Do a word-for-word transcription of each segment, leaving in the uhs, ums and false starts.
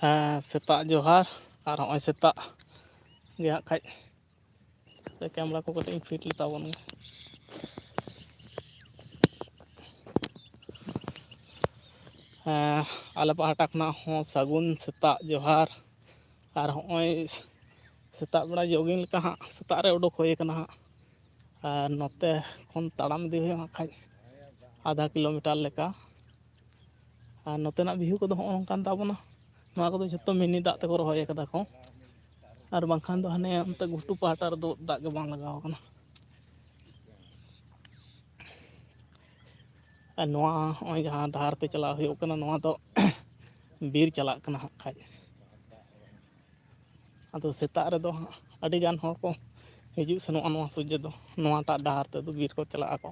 ᱦᱮᱸ, ᱥᱮᱛᱟᱜ ᱡᱚᱦᱟᱨ᱾ ᱟᱨ ᱦᱚᱸᱜᱼᱚᱭ ᱥᱮᱛᱟᱜ ᱜᱮ ᱦᱟᱸᱜ ᱠᱷᱟᱡ ᱥᱮ ᱠᱮᱢᱮᱨᱟ ᱠᱚ ᱠᱟᱹᱴᱤᱡ ᱤᱧ ᱯᱷᱤᱴ ᱞᱮ ᱛᱟᱵᱚᱱ ᱜᱮ᱾ ᱦᱮᱸ, ᱟᱞᱮ ᱯᱟᱦᱴᱟ ᱠᱷᱚᱱᱟᱜ ᱦᱚᱸ ᱥᱟᱹᱜᱩᱱ ᱥᱮᱛᱟᱜ ᱡᱚᱦᱟᱨ᱾ ᱟᱨ ᱦᱚᱸᱜᱼᱚᱭ ᱥᱮᱛᱟᱜ ᱵᱮᱲᱟ ᱡᱳᱜᱤᱝ ᱞᱮᱠᱟ ᱦᱟᱸᱜ ᱥᱮᱛᱟᱜ ᱨᱮ ᱩᱰᱩᱠ ᱦᱩᱭ ᱟᱠᱟᱱᱟ ᱦᱟᱸᱜ᱾ ᱟᱨ ᱱᱚᱛᱮ ᱠᱷᱚᱱ ᱛᱟᱲᱟᱢ ᱤᱫᱤ ᱦᱩᱭᱩᱜᱼᱟ ᱦᱟᱸᱜ ᱠᱷᱟᱡ ᱟᱫᱷᱟ ᱠᱤᱞᱳᱢᱤᱴᱟᱨ ᱞᱮᱠᱟ᱾ ᱟᱨ ᱱᱚᱛᱮᱱᱟᱜ ᱵᱷᱤᱭᱩ ᱠᱚᱫᱚ ᱦᱚᱸᱜᱼᱚ ᱱᱚᱝᱠᱟᱱ ᱛᱟᱵᱚᱱᱟ᱾ ᱱᱚᱣᱟ ᱠᱚᱫᱚ ᱡᱷᱚᱛᱚ ᱢᱤᱱᱤ ᱫᱟᱜ ᱛᱮᱠᱚ ᱨᱚᱦᱚᱭ ᱟᱠᱟᱫᱟ ᱠᱚ, ᱟᱨ ᱵᱟᱝᱠᱷᱟᱱ ᱫᱚ ᱦᱟᱱᱮ ᱚᱱᱛᱮ ᱜᱷᱩᱴᱩ ᱯᱟᱦᱴᱟ ᱨᱮᱫᱚ ᱫᱟᱜ ᱜᱮ ᱵᱟᱝ ᱞᱟᱜᱟᱣ ᱟᱠᱟᱱᱟ᱾ ᱟᱨ ᱱᱚᱣᱟ ᱦᱚᱸᱜᱼᱚᱭ ᱡᱟᱦᱟᱸ ᱰᱟᱦᱟᱨ ᱛᱮ ᱪᱟᱞᱟᱣ ᱦᱩᱭᱩᱜ ᱠᱟᱱᱟ, ᱱᱚᱣᱟ ᱫᱚ ᱵᱤᱨ ᱪᱟᱞᱟᱜ ᱠᱟᱱᱟ ᱦᱟᱸᱜ ᱠᱷᱟᱡ᱾ ᱟᱫᱚ ᱥᱮᱛᱟᱜ ᱨᱮᱫᱚ ᱦᱟᱸᱜ ᱟᱹᱰᱤᱜᱟᱱ ᱦᱚᱲ ᱠᱚ ᱦᱤᱡᱩᱜ ᱥᱮᱱᱚᱜᱼᱟ ᱱᱚᱣᱟ ᱥᱚᱡᱷᱮ ᱫᱚ, ᱱᱚᱣᱟᱴᱟᱜ ᱰᱟᱦᱟᱨ ᱛᱮᱫᱚ ᱵᱤᱨ ᱠᱚ ᱪᱟᱞᱟᱜ ᱟᱠᱚ᱾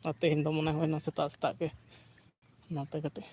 ᱟᱨ ᱛᱮᱦᱮᱧ ᱫᱚ ᱢᱚᱱᱮ ᱦᱩᱭᱱᱟ ᱥᱮᱛᱟᱜ ᱥᱮᱛᱟᱜ ᱜᱮ ᱱᱚᱛᱮ ᱠᱟᱹᱴᱤᱡ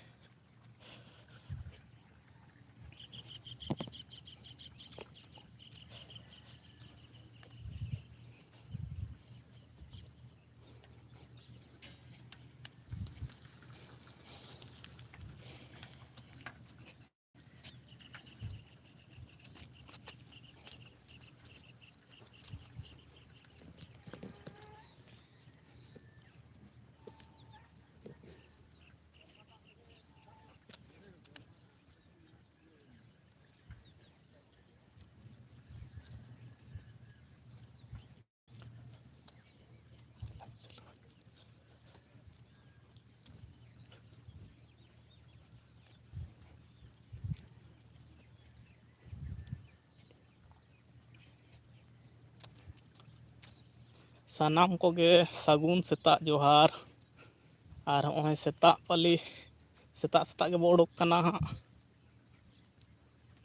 ᱥᱟᱱᱟᱢ ᱠᱚᱜᱮ ᱥᱟᱹᱜᱩᱱ ᱥᱮᱛᱟᱜ ᱡᱚᱦᱟᱨ᱾ ᱟᱨ ᱦᱚᱸᱜᱼᱚᱭ ᱥᱮᱛᱟᱜ ᱯᱟᱹᱞᱤ, ᱥᱮᱛᱟᱜ ᱥᱮᱛᱟᱜ ᱜᱮᱵᱚ ᱩᱰᱩᱠ ᱠᱟᱱᱟ ᱦᱟᱸᱜ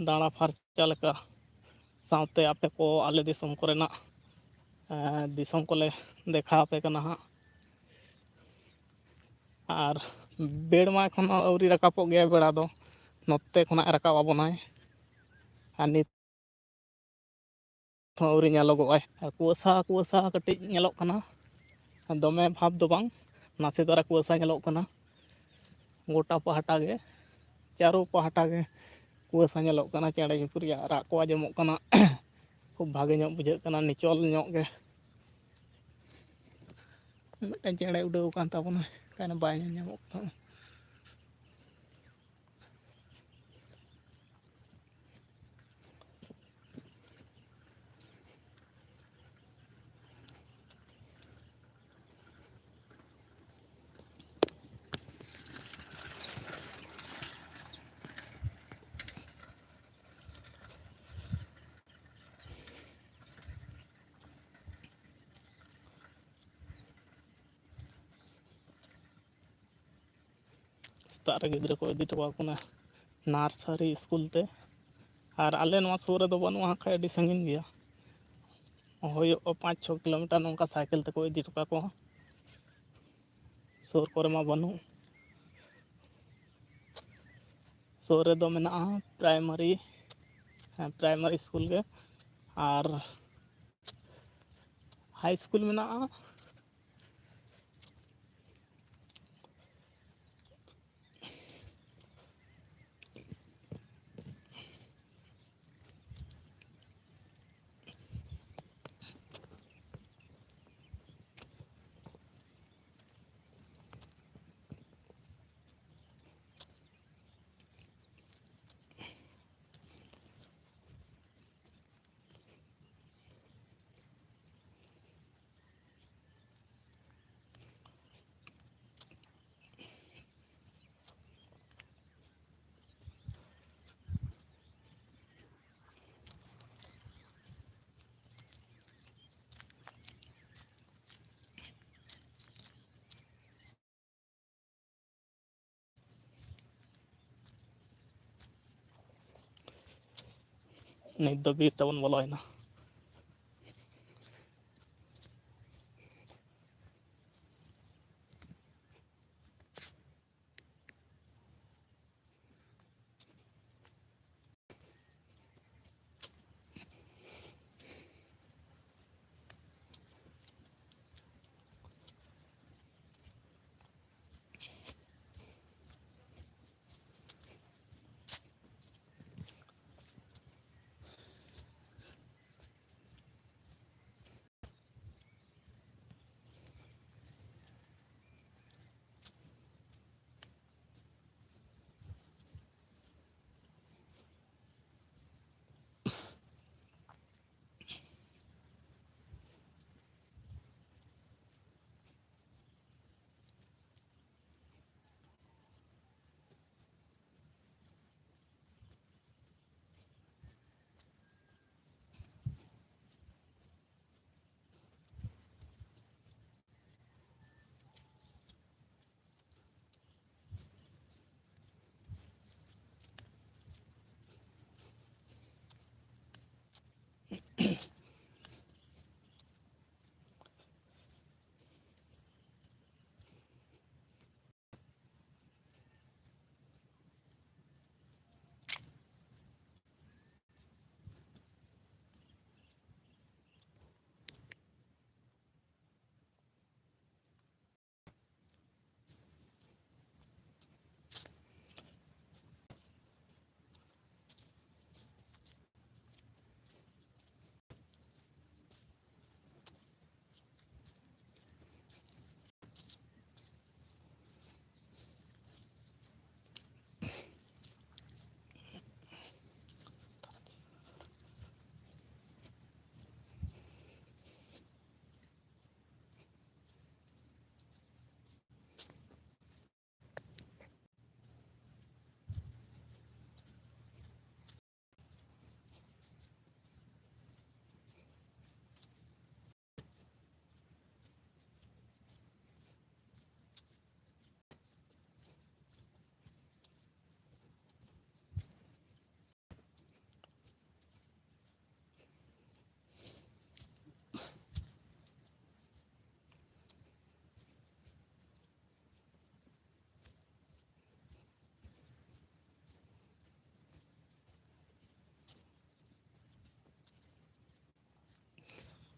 ᱫᱟᱬᱟ ᱯᱷᱟᱨᱪᱟ ᱞᱮᱠᱟ᱾ ᱥᱟᱶᱛᱮ ᱟᱯᱮ ᱠᱚ ᱟᱞᱮ ᱫᱤᱥᱚᱢ ᱠᱚᱨᱮᱱᱟᱜ, ᱮᱸ, ᱫᱤᱥᱚᱢ ᱠᱚᱞᱮ ᱫᱮᱠᱷᱟᱣ ᱟᱯᱮ ᱠᱟᱱᱟ ᱦᱟᱸᱜ᱾ ᱟᱨ ᱵᱮᱲ ᱢᱟ ᱮᱠᱷᱚᱱ ᱟᱹᱣᱨᱤ ᱨᱟᱠᱟᱵᱚᱜ ᱜᱮᱭᱟ, ᱵᱮᱲᱟ ᱫᱚ ᱱᱚᱛᱮ ᱠᱷᱚᱱᱟᱜ ᱮ ᱨᱟᱠᱟᱵ ᱟᱵᱚᱱᱟᱭ᱾ ᱟᱨ ᱱᱤᱛ ᱦᱚᱸ ᱟᱹᱣᱨᱤ ᱧᱮᱞᱚᱜᱚᱜᱼᱟᱭ᱾ ᱟᱨ ᱠᱩᱣᱟᱹᱥᱟ, ᱠᱩᱣᱟᱹᱥᱟ ᱠᱟᱹᱴᱤᱡ ᱧᱮᱞᱚᱜ ᱠᱟᱱᱟ, ᱫᱚᱢᱮ ᱵᱷᱟᱵᱽ ᱫᱚ ᱵᱟᱝ, ᱱᱟᱥᱮ ᱫᱷᱟᱨᱟ ᱠᱩᱣᱟᱹᱥᱟ ᱧᱮᱞᱚᱜ ᱠᱟᱱᱟ᱾ ᱜᱚᱴᱟ ᱯᱟᱦᱴᱟ ᱜᱮ, ᱪᱟᱨᱚ ᱯᱟᱦᱴᱟ ᱜᱮ ᱠᱩᱣᱟᱹᱥᱟ ᱧᱮᱞᱚᱜ ᱠᱟᱱᱟ᱾ ᱪᱮᱬᱮ ᱪᱤᱯᱨᱩ ᱨᱟᱜ ᱠᱚ ᱟᱸᱡᱚᱢᱚᱜ ᱠᱟᱱᱟ᱾ ᱠᱷᱩᱵ ᱵᱷᱟᱜᱮ ᱧᱚᱜ ᱵᱩᱡᱷᱟᱹᱜ ᱠᱟᱱᱟ, ᱱᱤᱪᱚᱞ ᱧᱚᱜ ᱜᱮ᱾ ᱢᱤᱫᱴᱮᱱ ᱪᱮᱬᱮ ᱩᱰᱟᱹᱣ ᱟᱠᱟᱱ ᱛᱟᱵᱚᱱᱟ, ᱚᱠᱟᱭᱮᱱᱟ ᱵᱟᱭ ᱧᱮᱞ ᱧᱟᱢᱚᱜ ᱠᱟᱱᱟ᱾ ᱥᱮᱛᱟᱜ ᱨᱮ ᱜᱤᱫᱽᱨᱟᱹ ᱠᱚ ᱤᱫᱤ ᱦᱚᱴᱚ ᱠᱟᱠᱚ ᱠᱟᱱᱟ ᱱᱟᱨᱥᱟᱨᱤ ᱥᱠᱩᱞ ᱛᱮ᱾ ᱟᱨ ᱟᱞᱮ ᱱᱚᱣᱟ ᱥᱩᱨ ᱨᱮᱫᱚ ᱵᱟᱹᱱᱩᱜᱼᱟ, ᱦᱟᱸᱜ ᱠᱷᱟᱡ ᱟᱹᱰᱤ ᱥᱟᱺᱜᱤᱧ ᱜᱮᱭᱟ, ᱦᱩᱭᱩᱜᱼᱟ ᱯᱟᱸᱪ ᱪᱷᱚ ᱠᱤᱞᱳᱢᱤᱴᱟᱨ ᱱᱚᱝᱠᱟ ᱥᱟᱭᱠᱮᱞ ᱛᱮᱠᱚ ᱤᱫᱤ ᱦᱚᱴᱚ ᱠᱟᱠᱚᱣᱟ᱾ ᱥᱩᱨ ᱠᱚᱨᱮ ᱢᱟ ᱵᱟᱹᱱᱩᱜ᱾ ᱥᱩᱨ ᱨᱮᱫᱚ ᱢᱮᱱᱟᱜᱼᱟ ᱯᱨᱟᱭᱢᱟᱨᱤ, ᱦᱮᱸ, ᱯᱨᱟᱭᱢᱟᱨᱤ ᱥᱠᱩᱞ ᱜᱮ, ᱟᱨ ᱦᱟᱭ ᱥᱠᱩᱞ ᱢᱮᱱᱟᱜᱼᱟ᱾ ᱱᱤᱛ ᱫᱚ ᱵᱤᱨ ᱛᱮᱵᱚᱱ ᱵᱚᱞᱚᱭᱮᱱᱟ᱾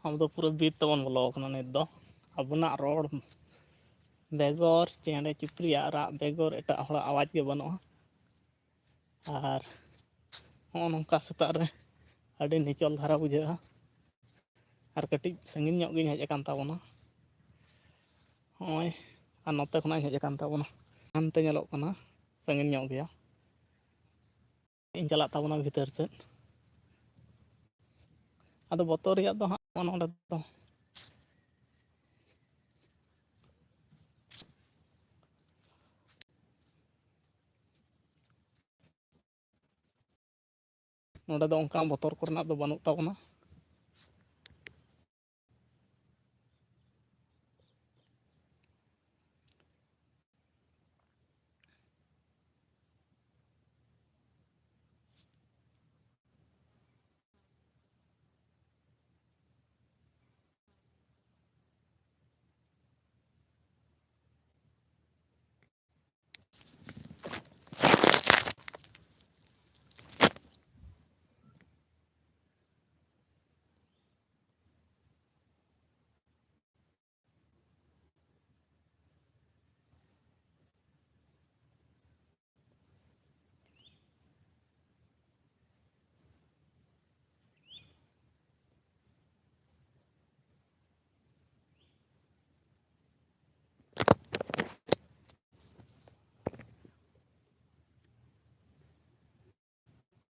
ᱟᱵᱚ ᱫᱚ ᱯᱩᱨᱟᱹ ᱵᱤᱨ ᱛᱮᱵᱚᱱ ᱵᱚᱞᱚ ᱟᱠᱟᱱᱟ ᱱᱤᱛ ᱫᱚ᱾ ᱟᱵᱚᱱᱟᱜ ᱨᱚᱲ ᱵᱮᱜᱚᱨ, ᱪᱮᱬᱮ ᱪᱤᱯᱨᱩᱭᱟᱜ ᱨᱟᱜ ᱵᱮᱜᱚᱨ ᱮᱴᱟᱜ ᱦᱚᱲᱟᱜ ᱟᱣᱟᱡᱽ ᱜᱮ ᱵᱟᱹᱱᱩᱜᱼᱟ᱾ ᱟᱨ ᱦᱚᱸᱜᱼᱚ ᱱᱚᱝᱠᱟ ᱥᱮᱛᱟᱜ ᱨᱮ ᱟᱹᱰᱤ ᱱᱤᱪᱚᱞ ᱫᱷᱟᱨᱟ ᱵᱩᱡᱷᱟᱹᱜᱼᱟ᱾ ᱟᱨ ᱠᱟᱹᱴᱤᱡ ᱥᱟᱺᱜᱤᱧ ᱧᱚᱜ ᱜᱤᱧ ᱦᱮᱡ ᱟᱠᱟᱱ ᱛᱟᱵᱚᱱᱟ᱾ ᱦᱚᱸᱜᱼᱚᱭ, ᱟᱨ ᱱᱚᱛᱮ ᱠᱷᱚᱱᱟᱜ ᱤᱧ ᱦᱮᱡ ᱟᱠᱟᱱ ᱛᱟᱵᱚᱱᱟ᱾ ᱦᱟᱱᱛᱮ ᱧᱮᱞᱚᱜ ᱠᱟᱱᱟ, ᱥᱟᱺᱜᱤᱧ ᱧᱚᱜ ᱜᱮᱭᱟ᱾ ᱤᱧ ᱪᱟᱞᱟᱜ ᱛᱟᱵᱚᱱᱟ ᱵᱷᱤᱛᱟᱹᱨ ᱥᱮᱫ᱾ ᱟᱫᱚ ᱵᱚᱛᱚᱨ ᱨᱮᱭᱟᱜ ᱫᱚ ᱦᱟᱸᱜ ᱱᱚᱰᱮ ᱫᱚ ᱱᱚᱰᱮ ᱫᱚ ᱚᱱᱠᱟ ᱵᱚᱛᱚᱨ ᱠᱚᱨᱮᱱᱟᱜ ᱫᱚ ᱵᱟᱹᱱᱩᱜ ᱛᱟᱵᱚᱱᱟ᱾